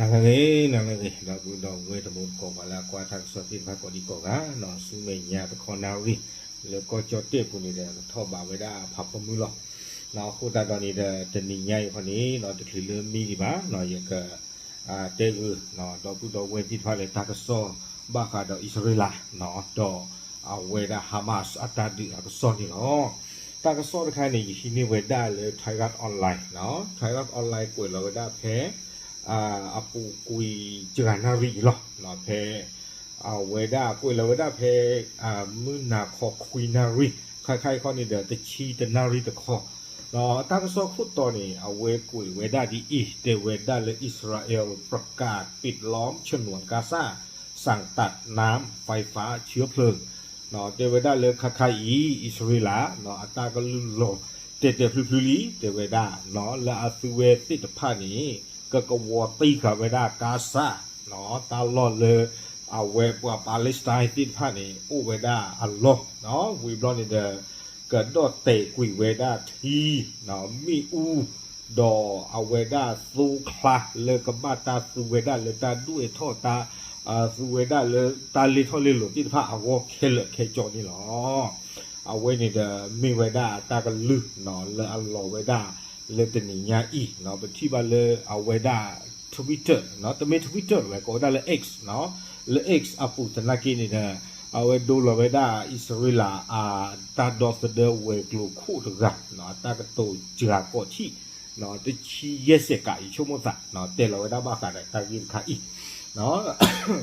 နၤလၢအဂ့ၤ, နၤလၢအဂ့ၤ, ဒီပုၢ်ဒီဝဲၢ်တံၤသကိး ပှၤလၢအကွၢ်တၢ်ကစီၣ်သ့ၣ်တဖၣ်ကိးဒံကိးဂၤ, ဆူမဲာ်ညါတခီနၣ်ရံၣ် လၢကီၢ်ကၠီၣ်တဲၣ်ပူၤန့ၣ်ဒီး ကထီၣ်ဘးဝဲဒၣ်ဖးဖီမုၢ်လီၤ. အဃိသတးဒီးန့ၣ်ဒီး တနံၤညါအံၤခီန့ၣ် တချုးလၢမံဒံးဘၣ်, ယက တဲဂုာ် ဒီပုၢ်ဒီဝဲၢ်သ့ၣ်တဖၣ်လၢတၢ်ကစီၣ်ဘၣ်ဃးဒီးအံၣ်စရ့လး ဒီးအဝဲဒၣ် Hamas အတၢ်ဒုးအကစီၣ်န့ၣ်လီၤ. တၢ်ကစီၣ်တခါန့ၣ် ယဟံးန့ၢ်ဝဲဒၣ်လၢ Thairath Online, Thairath Online ကွဲးလီၤဝဲဒၣ်ဖဲ အပူၤကွံာ်တဂၤနၣ်ရံၣ်အံၤလီၤ. ဖဲ အဝဲဒၣ်ကွဲးလီၤဝဲဒၣ်ဖဲ မုၢ်နၤခီခွံနၣ်ရံၣ်, ခါခါအံၤခီန့ၣ်ဒီး တဆံတနၣ်ရံၣ်တခီ, ဒီးတၢ်ကစီၣ်ခိၣ်တီန့ၣ် အဝဲကွဲးဝဲဒၣ်ဒ်အံၤ, တဲဝဲဒၣ်လၢ อิสราเอลประกาศปิดล้อมฉนวนกาซา สั่งตัดน้ำไฟฟ้าเชื้อเพลิง တဲဝဲဒၣ်လၢခါခါအံၤ အံၣ်စရ့လး အတၢ်ကလုၢ်လီၤတဲာ်တဲာ်ဖျုးဖျုးလံ, တဲဝဲဒၣ် လၢအသုဝဲသ့ၣ်တဖၣ်န့ၣ် ကကဝီၤတံၢ်ဃာ်ဝဲဒၣ် Gaza တၢ်လီၢ်လၢ အဝဲပှၤ Palestine သ့ၣ်တဖၣ်န့ၣ် အိၣ်ဝဲဒၣ်အလီၢ်, ဝံၤဘျီန့ၣ်ဒီး ကဒီၣ်တဲာ်ကွံာ်ဝဲဒၣ်ထံ မ့ၣ်အူ ဒီးအဝဲဒၣ်သိချါလၢကဘၣ်တၢ်သူဝဲဒၣ်လၢတၢ်ဒွဲၣ်ထီၣ်တၢ် သူဝဲဒၣ်လၢတၢ်လ့ၢ်ထီၣ်လ့ၢ်လီၤသ့ၣ်တဖၣ်အဂီၢ်ခဲလၢာ်ခဲဆ့န့ၣ်လီၤ. အဝဲန့ၣ်ဒီးမ့ၢ်ဝဲဒၣ်တၢ်ကလုၢ် လၢအလီၤဝဲဒၣ်လၢတနံၤညါအံၤ, ပထံၣ်ဘၣ်လၢအဝဲဒၣ် Twitter တမ့ၢ် Twitter ဝဲ ကိးဝဲဒၣ်လၢ X လၢ X အပူၤသနာ်က့န့ၣ်ဒီး အဝဲဒိလီၤဝဲဒၣ်အံၣ်စရ့လးအတၢ်ဒီသဒၢဝဲၤကျိၤခိၣ်တဂၤ အတၢ်ကတိၤစှၤကီးထံၣ် တဆံယဲၢ်စဲးကး ယဆိကမိၣ်သး တဲလီၤဝဲဒၣ်ဘၣ်ဃးဒီးတၢ်ဂ့ၢ်တခါအံၤ,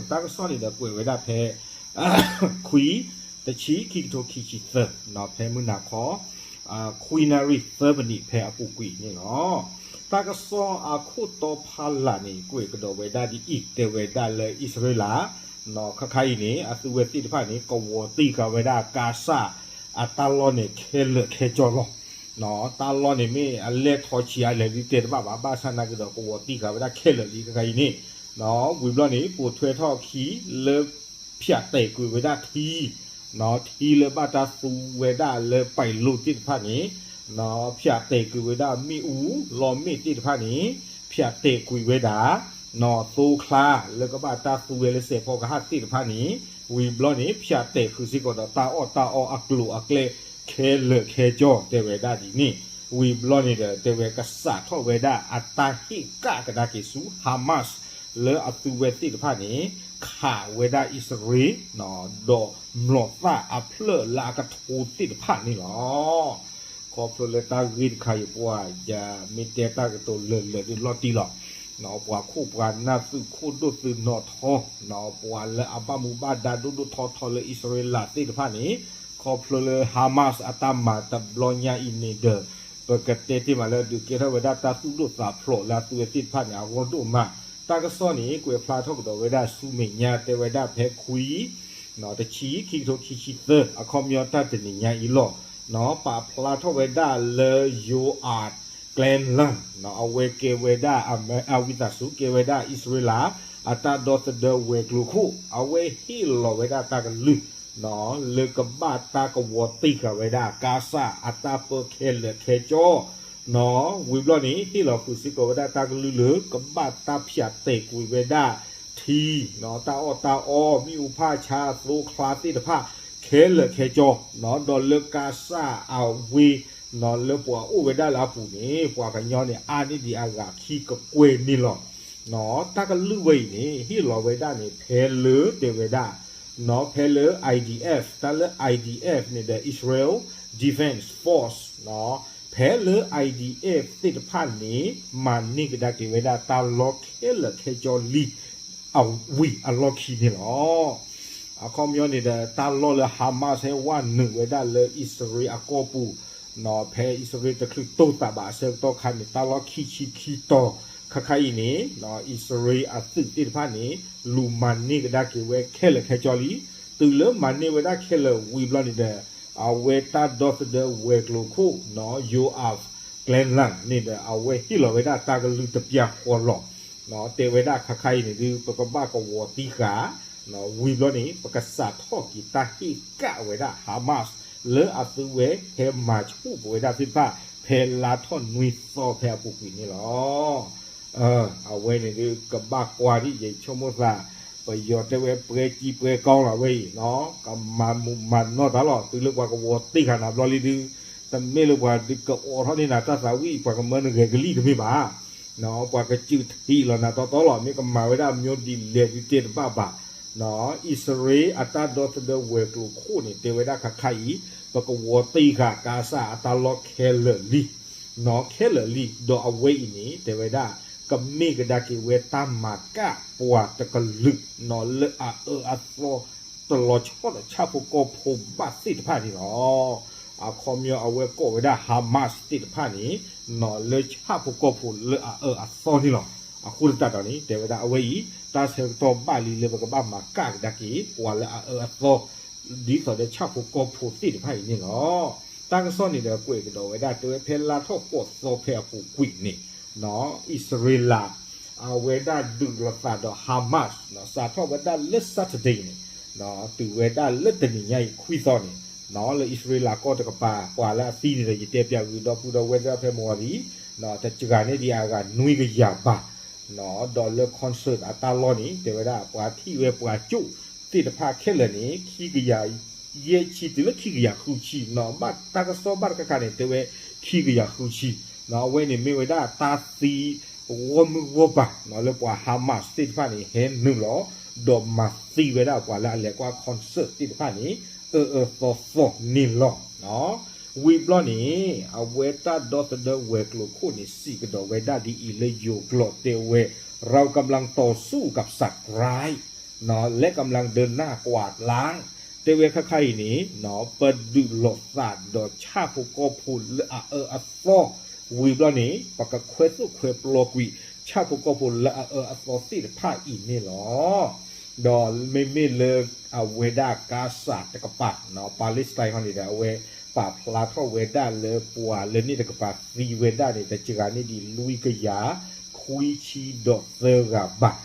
တၢ်ကစီၣ်န့ၣ်ဒီးကွဲးဝဲဒၣ်ဖဲ ခွံ တဆံ ခံကထိခံဆံသၢ ဖဲမုၢ်နၤခီ ခွံနၣ်ရံၣ်သၢမံးနံးဖဲအပူၤကွံာ်န့ၣ်လီၤ. တၢ်ကစီၣ်အခိၣ်တီဖးလၢ်န့ၣ် ကွဲးကဒီးဝဲဒၣ်ဒ်အံၤ, တဲဝဲဒၣ်လၢအံၣ်စရ့လး ခါခါအံၤန့ၣ် အသုဝဲသ့ၣ်တဖၣ်န့ၣ် ကဝီၤတံၢ်ဃာ်ဝဲဒၣ် Gaza အတၢ်လီၢ်န့ၣ်ခဲလၢာ်ခဲဆ့လီၤ. တၢ်လီၢ်န့ၣ်မ့ၢ်အလဲၢ်ထီဆံးအါလဲၣ်ဒုးတဲတဘၣ်ဘၣ်, ဘၣ်ဆၣ်နာ်က့ဒီးကဝီၤတံၢ်ဃာ်ဝဲဒၣ်ခဲလၢာ်လံ ခါခါအံၤန့ၣ်, ဝံၤဘျီန့ၣ် ပိာ်ထွဲထီၣ်အခံလၢ ဖၠးတဲာ်ကွံာ်ဝဲဒၣ်ထံ ထံလၢဘၣ်တၢ်သူဝဲဒၣ်လၢပာ်လိၣ်သ့ၣ်တဖၣ်န့ၣ်, ဖၠးတဲာ်ကွံာ်ဝဲဒၣ်မ့ၣ်အူ လီမ့ၣ်သ့ၣ်တဖၣ်န့ၣ်, ဖၠးတဲာ်ကွံာ်ဝဲဒၣ် သိချါလၢကဘၣ်တၢ်သူဝဲလၢစဲးဖီကဟၣ်သ့ၣ်တဖၣ်န့ၣ်, ဝံၤဘျီန့ၣ် ဖၠးတဲာ်ဃုာ်စ့ၢ်ကီးဒီးတၢ်အီၣ်တၢ်အီအကျိၤအကျဲခဲလၢာ်ခဲဆ့ တဲဝဲဒၣ်ဒ်န့ၣ်, ဝံၤဘျီန့ၣ်ဒီး တဲဝဲကစးထီၣ်ဝဲဒၣ်အတၢ်ဟ့ၣ်ကၣ်ကဒါက့ၤဆူ Hamas လၢအသုဝဲသ့ၣ်တဖၣ်န့ၣ် ခးဝဲဒၣ်အံၣ်စရ့လး ဒီးမျိာ်သၣ်အဖျၢၣ်လၢအကထိသ့ၣ်တဖၣ်န့ၣ်လီၤ. ခီဖျိလၢတၢ်ဂ့ၢ်တခါအံၤ ပှၤယမ့ၢ်တဲတၢ်ကတိၤလၢာ်လၢာ်ဒုးလီၤတံၢ်လီၤ. ပှၤခိၣ်ပှၤနၢ်သုးခိၣ်ဒိၣ်သုးနီၢ်ထီ, ပှၤလၢအဘၣ်မူဘၣ်ဒါဒိၣ်ဒိၣ်ထီထီလၢအံၣ်စရ့လးသ့ၣ်တဖၣ်န့ၣ်, ခီဖျိလၢ Hamas အတၢ်မၤတဘျီညါအံၤန့ၣ်ဒီး ပကတဲတ့ၢ်မးလၢအဒုးကဲထီၣ်ဝဲဒၣ်တၢ်သူၣ်ဒိၣ်သးဖျိးလၢအသုဝဲသ့ၣ်တဖၣ်န့ၣ် အဂီၢ်ဒိၣ်မး. တၢ်ကစီၣ်န့ၣ် ကွဲးဖျါထီၣ်ကဒီးဝဲဒၣ်ဆူမဲာ်ညါ တဲဝဲဒၣ်ဖဲခွံ တဆံ ခံကထိခံဆံသၢ အခီပညီတၢ်တနံၤညါအံၤလီၤ. ပာ်ဖျါထီၣ်ဝဲဒၣ်လၢ Yoav Gallant အဝဲကဲဝဲဒၣ် အဝံသးစူၤ ကဲဝဲဒၣ်အံၣ်စရ့လး အတၢ်ဒီသဒၢဝဲၤကျိၤခိၣ် အဝဲဟ့ၣ်လီၤဝဲဒၣ်တၢ်ကလုၢ် လၢကဘၣ်တၢ်ကဝီၤတံၢ်ဃာ်ဝဲဒၣ် Gaza အတၢ်ပၢခဲလၢာ်ခဲဆ့ ဝံၤဘျီန့ၣ် ဟ့ၣ်လီၤဃုာ်စ့ၢ်ကီးဝဲဒၣ်တၢ်ကလုၢ်လၢ ကဘၣ်တၢ်ဖၠးတဲာ်ကွံာ်ဝဲဒၣ်ထံ, တၢ်အီၣ်တၢ်အီ မ့ၣ်အူဖၣ်ဆါ သိချါသ့ၣ်တဖၣ် ခဲလၢာ်ခဲဆ့, ဒီးလၢ Gaza အဝ့ၢ် လၢပှၤအိၣ်ဝဲဒၣ်လၢအပူၤန့ၣ် ပှၤကညီန့ၣ် အါန့ၢ်ဒံးအဂၤခံကကွဲၢ်န့ၣ်လီၤ. တၢ်ကလုၢ်ဝဲအံၤန့ၣ် ဟ့ၣ်လီၤဝဲဒၣ်န့ၣ် ဖဲလၢတဲဝဲဒၣ် ဖဲလၢ I D F တၢ်လၢ I D F န့ၣ်ဒီး Israel Defense Force ဖဲလၢ I D F သ့ၣ်တဖၣ်န့ၣ် မၤန့ၢ်ကဒါက့ၤဝဲဒၣ်တၢ်လီၢ်ခဲလၢာ်ခဲဆ့လံ အဝံၤအလီၢ်ခံန့ၣ်လီၤ. အခီပညီန့ၣ်ဒီး တၢ်လီၢ်လၢ Hamas ဟဲဝဲနုာ်ဝဲဒၣ်လၢအံၣ်စရ့လးအကီၢ်ပူၤ ဖဲအံၣ်စရ့လးတချုးတိာ်သးဘၣ်အဆၢကတီၢ်ခါန့ၣ် တၢ်လီၢ်ခံဆံခံတီၤ ခါခါအံၤန့ၣ် အံၣ်စရ့လးအသုးသ့ၣ်တဖၣ်န့ၣ် လူၤမၤန့ၢ်ကဒါက့ၤဝဲခဲလၢာ်ခဲဆ့လံ. တုၤလၢမၤန့ၢ်ဝဲဒၣ်ခဲလၢာ်ဝံၤဘျီန့ၣ်ဒီး အဝဲတၢ်ဒီသဒၢဝဲၤကျိၤခိၣ် Yoav Gallant န့ၣ်ဒီး အဝဲဟ့ၣ်လီၤဝဲဒၣ်တၢ်ကလုၢ်တပျၢ်ဃီလီၤ. တဲဝဲဒၣ်ခါခါအံၤန့ၣ်ဒုး ပကဘၣ်ကဝီၤတံၢ်ဃာ် ဝံၤဘျီန့ၣ် ပကစးထီၣ်က့ၤတၢ်ဟ့ၣ်ကၣ်ဝဲဒၣ် Hamas လၢအသုဝဲဟဲမၤဆူၣ်က့ၤဝဲဒၣ်သ့ၣ်တဖၣ် ဖဲလါထီၣ်နွံသီဖဲအပူၤကွံာ်န့ၣ်လီၤ. အဝဲန့ၣ်ဒုးကဘၣ်ကွၢ်ဒ်ယဆိကမိၣ်သး, ပယီၤတဲဝဲပွဲကြီးပွဲကောင်းလီၤ အဝဲအံၤ, ကမၤမုာ်မၤနီၢ်တၢ်လီၤ. တုၤလၢပှၤကဝီၤတ့ၢ်ဃာ်နၤဘျီလံဒုး, တမ့ၢ်လၢပှၤဒုးကအိးထီၣ်န့ၢ်နၤတၢ်သးဝံၣ် ပှၤကမၢနဂဲၤကလံၣ်တမ့ၢ်ဘၣ်. ပှၤကစူးထံးလီၤနၤတီတီလီၤ. မ့ၢ်ကမၤဝဲဒၣ်မျိုးဒ်လဲၣ်ဒုးတဲတဘၣ်ဘၣ်. အံၣ်စရ့လးအတၢ်ဒီသဒၢဝဲၤကျိၤခိၣ်န့ၣ် တဲဝဲဒၣ်ခါခါအံၤ ပကဝီၤတ့ၢ်ဃာ်ကါစၢ်အတၢ်လီၢ်ခဲလၢာ်လံ ခဲလၢာ်လံ. ဒီးအဝဲအံၤန့ၣ်တဲဝဲဒၣ် ကမ့ၢ်ကဒါက့ၤဝဲတၢ်မၤကၣ်ပှၤတကလုာ် လၢအအၢအသီ တလီၤဆီဒီးဆၣ်ဖိကီၢ်ဖိဘၣ်သ့ၣ်တဖၣ်န့ၣ်လီၤ. အခီပညီအဝဲကိးဝဲဒၣ် Hamas သ့ၣ်တဖၣ်န့ၣ် လၢဆၣ်ဖိကီၢ်ဖိလၢအအၢအသီန့ၣ်လီၤ. အဃိသတးဒီးန့ၣ် တဲဝဲဒၣ်အဝဲအံၤ တၢ်ဆၢကတီၢ်ဘၣ်လံလၢပကဘၣ်မၤကၣ်ကဒါက့ၤ ပှၤလၢအအၢအသီ ဒ်သိးဒီးဆၣ်ဖိကီၢ်ဖိသ့ၣ်တဖၣ်အံၤန့ၣ်လီၤ. တၢ်ကစီၣ်န့ၣ်ဒီးကွဲးကဒီးဝဲဒၣ် တဲဝဲဖဲလါထီၣ်ကီၢ်သီဖဲအပူၤကွံာ်န့ၣ် အံၣ်စရ့လး အဝဲဒၣ်ဒုးလိာ်သးဒီး Hamas စးထီၣ်ဝဲဒၣ်လၢ Saturday န့ၣ် တုၤဝဲဒၣ်လၢတနံၤညါအံၤခွံသီန့ၣ် လၢအံၣ်စရ့လးကီၢ်တကပၤ ပှၤလၢအသံန့ၣ်ဒီး ယတဲပၠးဂုၤဒီပုၢ်ဒီဝဲၢ်သ့ၣ်ဖဲမဝၤဒံး တစှၤန့ၢ်ဒံးအဂၤနွံကယၤဘၣ်. ဒီးလၢ concert အတၢ်လီၢ်န့ၣ် တဲဝဲဒၣ် ပှၤထံၣ်ဝဲပှၤကၠိၣ်သ့ၣ်တဖၣ်ခဲလၢာ်န့ၣ် ခံကယၤယဲၢ်ဆံတုၤလၢခံကယၤဃုဆံ ဘၣ်တၢ်ကစီၣ်ဘၣ်တခါခါန့ၣ် တဲဝဲခံကယၤဃုဆံ. အဝဲန့ၣ်မ့ၢ်ဝဲဒၣ်တၢ်သံဂီၢ်မုၢ်ဂီၢ်ပၤ လၢပှၤ Hamas သ့ၣ်တဖၣ်န့ၣ် ဟဲနုာ်လီၤ ဒီးမၤသံဝဲဒၣ်ပှၤလၢအလဲၤကွၢ် concert သ့ၣ်တဖၣ်န့ၣ် အၢအၢသီသီန့ၣ်လီၤ. ဝံၤဘျီန့ၣ် အဝဲတၢ်ဒီသဒၢဝဲၤကျိၤခိၣ်န့ၣ် စံးကဒီးဝဲဒၣ်ဒ်အံၤလၢယိၤကျိာ်တဲဝဲ เรากำลังต่อสู้กับสัตว์ร้าย และกำลังเดินหน้ากวาดล้าง တဲဝဲခါခါအံၤန့ၣ် ပဒုးလိာ်သးဒီးဆၣ်ဖိကီၢ်ဖိလၢအအၢအသီ ဝံၤဘျီန့ၣ် ပကခွဲသိၣ်ခွဲပျီကွံာ် ဆၣ်ဖိကီၢ်ဖိလၢအအၢအသီသ့ၣ်တဖၣ်အံၤန့ၣ်လီၤ. ဒီးမ့မ့ၢ်လၢအဝဲဒၣ်ကါစၢ်တကပၤ Palestine ဟီန့ၣ်ဒီး အဝဲပာ်ဖျါထီၣ်ဝဲဒၣ်လၢပှၤလၢန့ၣ်တကပၤသံဝဲဒၣ်န့ၣ် တစှၤန့ၢ်ဒံးလွံၢ်ကယၤခွံဆံဒီးသၢဂၤဘၣ်.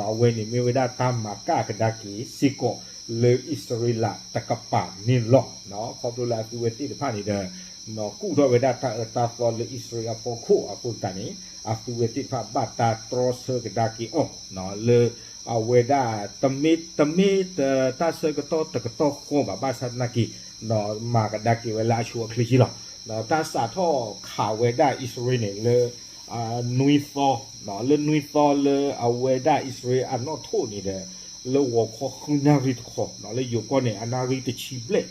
အဝဲန့ၣ်မ့ၢ်ဝဲဒၣ်တၢ်မၤကၣ်ကဒါက့ၤစ့ၢ်ကီးလၢအံၣ်စရ့လးတကပၤန့ၣ်လီၤ. ခီဖျိလၢအသုဝဲသ့ၣ်တဖၣ်န့ၣ်ဒီး ကူၣ်ထီၣ်ဝဲဒၣ်တၢ်အၢတၢ်သီလၢအံၣ်စရ့လးအဖီခိၣ်အဃိသတးန့ၣ် အသုဝဲသ့ၣ်တဖၣ်ဘၣ်တၢ်တြီဆၢကဒါက့ၤအီၤ လၢအဝဲဒၣ် တမ့ၢ် တမ့ၢ်တၢ်ဆၢကတီၢ်တကတီၢ်ဃီဘၣ် ဘၣ်ဆၣ်သနာ်က့ မၤကဒါက့ၤဝဲလၢအဆိအချ့က့လီၤ. တၢ်စးထီၣ်ခးဝဲဒၣ်အံၣ်စရ့လးန့ၣ်လၢ နွံသီ လၢနွံသီလၢအဝဲဒၣ်အံၣ်စရ့လးအနီၣ်ထိၣ်န့ၣ်ဒီး လၢဂီၤခီဃုနၣ်ရံၣ်တခီ လၢယိၤကီၢ်န့ၣ် အနၣ်ရံၣ်တဆံဘျဲၣ်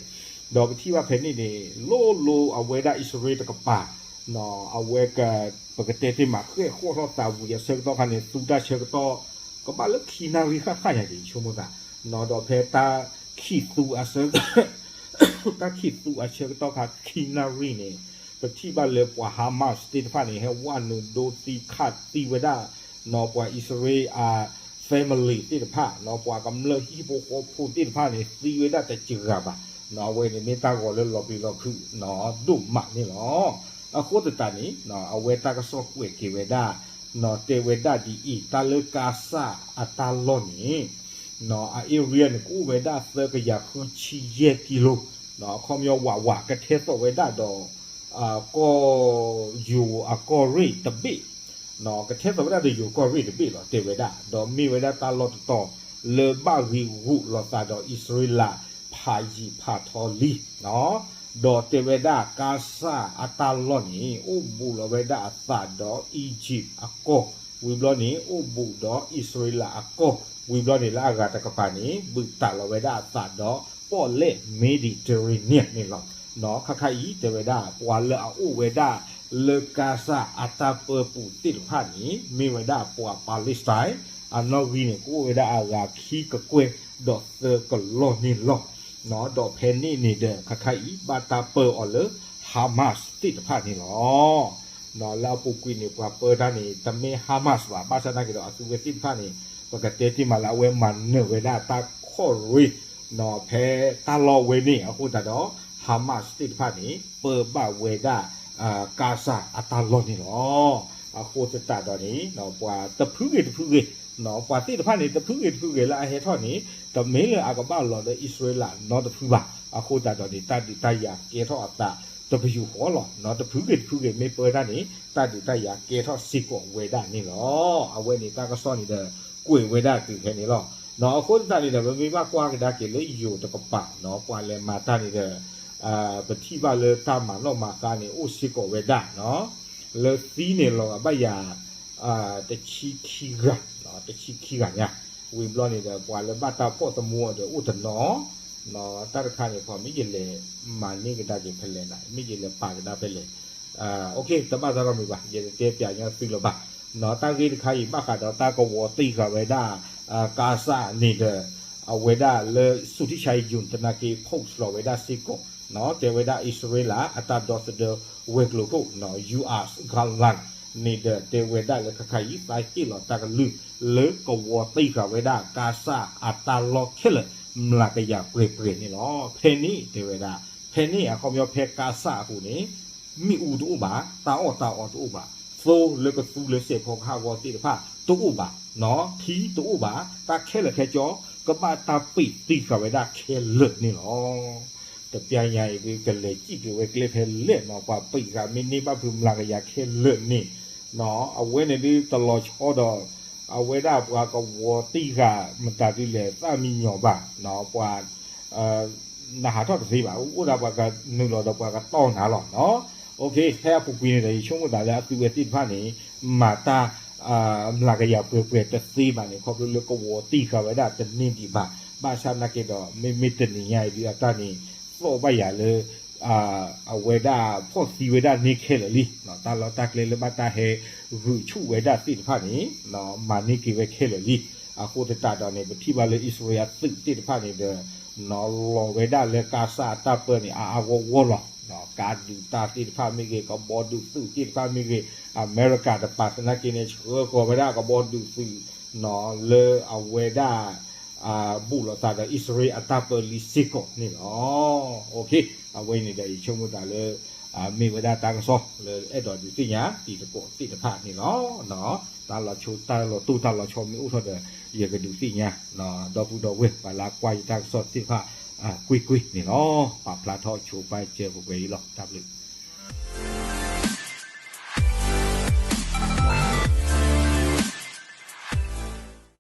ဒီးပထံၣ်ဘၣ်ဖဲန့ၣ်န့ၣ် လိၤလိၤအဝဲဒၣ်အံၣ်စရ့လးတကပၤ အဝဲ ပကတဲတ့ၢ်မးဃဲၣ်ဃီၣ်ထီၣ်သးဝံၤအဆၢကတီၢ်ခါန့ၣ် သူတၢ်ဆၢကတီၢ် ကဘၣ်လၢခံနၣ်ရံၣ်ဃၣ်ဃၣ်ညါက့ၤ ယဆိကမိၣ်သး ဒီးဖဲတၢ်ခံးသူအဆၢ တၢ်ခံးသူအဆၢကတီၢ်ခါခံနၣ်ရံၣ်န့ၣ် ပထံၣ်ဘၣ်လၢပှၤ Hamas သ့ၣ်တဖၣ်န့ၣ် ဟဲဝဲနုာ်ဒိသံခးသံဝဲဒၣ် ပှၤအံၣ်စရ့လးအ family သ့ၣ်တဖၣ် ပှၤကမျၢၢ်ဟံၣ်ဖိဃီဖိသ့ၣ်တဖၣ်န့ၣ် သံဝဲဒၣ်တစှၤဘၣ်. အဝဲန့ၣ်မ့ၢ်တၢ်ဂီၤလၢလီၤပျံၤလီၤဖုးဒိၣ်မးန့ၣ်လီၤ. အဃိသတးန့ၣ် အဝဲတၢ်ကစီၣ်ကွဲးက့ၤဝဲဒၣ် တဲဝဲဒၣ်ဒ်အံၤ တၢ်လၢကါစၢ်အတၢ်လီၢ်န့ၣ် အ area န့ၣ် ကအိၣ်ဝဲဒၣ်သၢကယၤဃုဆံယဲၢ်ကံလိ အခီပညီဝးဝး ကထဲသိးဝဲဒၣ်ဒီး ကီၢ်ယိၤအကီၢ်ရ့ၣ်တဘ့ၣ် ကထဲသိးဝဲဒၣ်ဒီးယိၤကီၢ်ရ့ၣ်တဘ့ၣ်လီၤ တဲဝဲဒၣ် ဒီးမ့ၢ်ဝဲဒၣ်တၢ်လီၢ်တတီၤ လၢဘၣ်ဂံာ်ဂူာ်လိာ်သးဒီးအံၣ်စရ့လး ဖးယံာ်ဖးထီလံ ဒီးတဲဝဲဒၣ်ကါစၢ်အတၢ်လီၢ်န့ၣ် အိၣ်ဘူးလီၤဝဲဒၣ်အသးဒီး Egypt အကီၢ် ဝံၤဘျီန့ၣ် အိၣ်ဘူးဒီးအံၣ်စရ့လးအကီၢ် ဝံၤဘျီန့ၣ်လၢအဂၤတကပၤန့ၣ် ဘုးတးလီၤဝဲဒၣ်အသးဒီးပီၣ်လဲၣ် Mediterranean န့ၣ်လီၤ. ခါခါအံၤ တဲဝဲဒၣ် ပှၤလၢအအိၣ်ဝဲဒၣ်လၢကါစၢ်အတၢ်ပၢပူၤသ့ၣ်တဖၣ်န့ၣ် မ့ၢ်ဝဲဒၣ်ပှၤ Palestine အနီၣ်ဂံၢ်န့ၣ် ကအိၣ်ဝဲဒၣ်အဂၤခံကကွဲၢ်ဒီးသၢကလီၢ်န့ၣ်လီၤ. ဒီးဖဲန့ၣ်န့ၣ်ဒီး ခါခါအံၤ ဘၣ်တၢ်ပၢအီၤလၢ Hamas သ့ၣ်တဖၣ်န့ၣ်လီၤ. လၢအပူၤကွံာ်န့ၣ် ပှၤပၢတၢ်န့ၣ် တမ့ၢ် Hamas ဘၣ် ဘၣ်ဆၣ်သနာ်က့ဒီး အသုဝဲသ့ၣ်တဖၣ်န့ၣ် ပကတဲတ့ၢ်မးလၢအဝဲမၤနၢၤဝဲဒၣ်တၢ်ခီၣ်ရ့ၣ် ဖဲတၢ်လီၢ်ဝဲန့ၣ် အဃိသတးဒီး Hamas သ့ၣ်တဖၣ်န့ၣ် ပၢဘၣ်ဝဲဒၣ် ကါစၢ်အတၢ်လီၢ်န့ၣ်လီၤ. အဃိသတးဒီးန့ၣ် ပှၤတဖုဂ့ၤတဖုဂ့ၤ ပှၤသ့ၣ်တဖၣ်န့ၣ် တဖုဂ့ၤတဖုဂ့ၤလၢအဟဲထီၣ်န့ၣ် တမ့ၢ်လၢအကဘၣ်လီၤဒီးအံၣ်စရ့လးနီတဖုဘၣ်. အဃိသတးဒီးန့ၣ် တၢ်ဒုးတၢ်ယၤကဲထီၣ်အသး တပယူာ်ဃီလီၤ. တဖုဂ့ၤတဖုဂ့ၤ မ့ၢ်ပၢတၢ်န့ၣ် တၢ်ဒုးတၢ်ယၤကဲထီၣ်စ့ၢ်ကီးဝဲဒၣ်န့ၣ်လီၤ. အဝဲန့ၣ်တၢ်ကစီၣ်န့ၣ်ဒီး ကွဲးဝဲဒၣ်တုၤဖဲန့ၣ်လီၤ. အဃိသတးန့ၣ်ဒီး ပမ့ၢ်ဘၣ်ကွၢ်ကဒါက့ၤလၢယိၤတကပၤ ပှၤလဲၤမၤတၢ်န့ၣ်ဒီး ပထံၣ်ဘၣ်လၢတၢ်မၤနီၣ်မၤဃါန့ၣ် အိၣ်စ့ၢ်ကီးဝဲဒၣ် လၢသံန့ၣ်လီၤဂာ်ဘၣ်ယၤ တဆံခံဂၤ, တဆံခံဂၤညါ, ဝံၤဘျီန့ၣ်ဒီး ပှၤလၢဘၣ်တၢ်ဖီၣ်သမူအီၤဒီးအိၣ်တနီၤ, တၢ်တခါန့ၣ် ပှၤမ့ၢ်ယလဲၤမၤန့ၢ်ကဒါက့ၤဖဲလဲၣ်နၤ, မ့ၢ်ယလဲၤပာ်ကဒါဖဲလဲၣ်, တဘၣ်တၢ်နီတမံၤဘၣ်, ယတတဲပျးညီသုလၢၤဘၣ်. တၢ်ဂ့ၢ်တခါအံၤ ဘၣ်ဃးဒီးတၢ်ကဝီၤတံၢ်ဃာ်ဝဲဒၣ် ကါစၢ်န့ၣ်ဒီး အဝဲဒၣ်လၢ ဆူၣ်ထံၣ်ဆါအံၤ ယူၢ်တနၤက့ post လီၤဝဲဒၣ်စ့ၢ်ကီး, တဲဝဲဒၣ်အံၣ်စရ့လးအတၢ်ဒီသဒၢဝဲၤကျိၤခိၣ် ယူအး Gallant န့ၣ်ဒီး တဲဝဲဒၣ်လၢခဲခါအံၤ သးဟ့ၣ်လီၤတၢ်ကလုၢ်လၢကဝီၤတံၢ်ဃာ်ဝဲဒၣ် ကါစၢ်အတၢ်လီၢ်ခဲလၢာ် မျးကယၤပှဲၤပှဲၤန့ၣ်လီၤ. ဖဲန့ၣ်တဲဝဲဒၣ် ဖဲန့ၣ် အခီပညီဖဲကါစၢ်အပူၤန့ၣ် မ့ၣ်အူတအိၣ်ဘၣ်, တၢ်အီၣ်တၢ်အီတအိၣ်ဘၣ်, သိလၢကသူလၢစဲးဖီကဟၣ်ဂီၤသ့ၣ်တဖၣ်တအိၣ်ဘၣ်, ထံတအိၣ်ဘၣ်, တၢ်ခဲလၢာ်ခဲဆ့ ကဘၣ်တၢ်ပံးတံၢ်ဃာ်ဝဲဒၣ်ခဲလၢာ်န့ၣ်လီၤ. တပျၢ်ညါအံၤဒုး ကလဲၤစံၣ်က့ၤဝဲကျဲဖဲလဲၣ်နီၤ, ပှၤပံးဃာ်မ့ၢ်န့ၢ်ဘၣ်ဖုးမျးကယၤခဲလၢာ်န့ၣ်, အဝဲန့ၣ်ဒုးတလီၤဆီဒီး အဝဲဒၣ်ပှၤကဝီၤတံၢ်ဃာ်မတၤဒုးလဲၣ် သၣ်မံညီၤဘၣ်, ပှၤ နဟးထီၣ်တသ့ဘၣ်, အိၣ်ဒၣ်ပှၤကနုာ်လီၤဒီးပှၤကတီၢ်နၤလီၤ. အဃိ ဖဲအပူၤကွံာ်န့ၣ်ဒီး ယဆိကမိၣ်သးလၢအသုဝဲသ့ၣ်တဖၣ်န့ၣ် မၤတၢ် မျးကယၤပှဲၤပှဲၤတသ့ဘၣ်န့ၣ် ခီဖျိလၢကဝီၤတံၢ်ဃာ်ဝဲဒၣ်တန့ၢ်ဒံးဘၣ်. ဘၣ်ဆၣ်သနာ်က့ဒီး မ့မ့ၢ်တနံၤညါအံၤဒုးအတၢ်န့ၣ် သီၣ်ဘၣ်ယၤလၢ အဝဲဒၣ်ဖီၣ်သံဝဲဒၣ်န့ၢ်ခဲလၢာ်လံ, တၢ်လီၢ်တၢ်ကျဲလၢဘၣ်တၢ်ဟဲဂုာ်ဆူၣ်ဝဲဒၣ်သ့ၣ်တဖၣ်န့ၣ် မၤန့ၢ်က့ၤဝဲခဲလၢာ်လံ. အဃိသတးဒီးန့ၣ် ပထံၣ်ဘၣ်လၢအံၣ်စရ့လးအသုးသ့ၣ်တဖၣ်န့ၣ်ဒီး လီၤဝဲဒၣ်လၢကါစၢ်အတၢ်ပၢန့ၣ် အါအါဂီၢ်ဂီၢ်လီၤ. ကါဒုးတၢ်သ့ၣ်တဖၣ်မ့ၢ်ဂ့ၤ, ကဘီဒုးသုးသ့ၣ်တဖၣ်မ့ၢ်ဂ့ၤ, အမဲရကၤတပၤသနာ်က့န့ၣ် ဆှၢဃီၤဝဲဒၣ်ကဘီဒုးသုး လၢအဝဲဒၣ် ဘူးလိာ်သးဒီးအံၣ်စရ့လးအတၢ်ပၢလံစ့ၢ်ကီးန့ၣ်လီၤ. အဝဲအံၤန့ၣ်ဒီး ယဆိကမိၣ်သးလၢ မ့ၢ်ဝဲဒၣ်တၢ်ကစီၣ်လၢအဲၣ်ဒိးဒုးသ့ၣ်ညါတံၤသကိးသ့ၣ်တဖၣ်န့ၣ်လီၤ. တၢ်လီၤဆိ တၢ်လီၤတိၢ်တၢ်လီၤဆီမ့ၢ်အိၣ်ထီၣ်ဒီး ယကဒုးသ့ၣ်ညါ ဒီပုၢ်ဒီဝဲၢ် ပှၤလၢကွၢ်ယတၢ်ကစီၣ်သ့ၣ်တဖၣ် ကွ့ၢ်ကွ့ၢ်န့ၣ်လီၤ. ပာ်ဖျါထီၣ်ဆိပာ်စၢၤပှဲၤပှဲၤအံၤလီၤ. တၢ်ဘျုး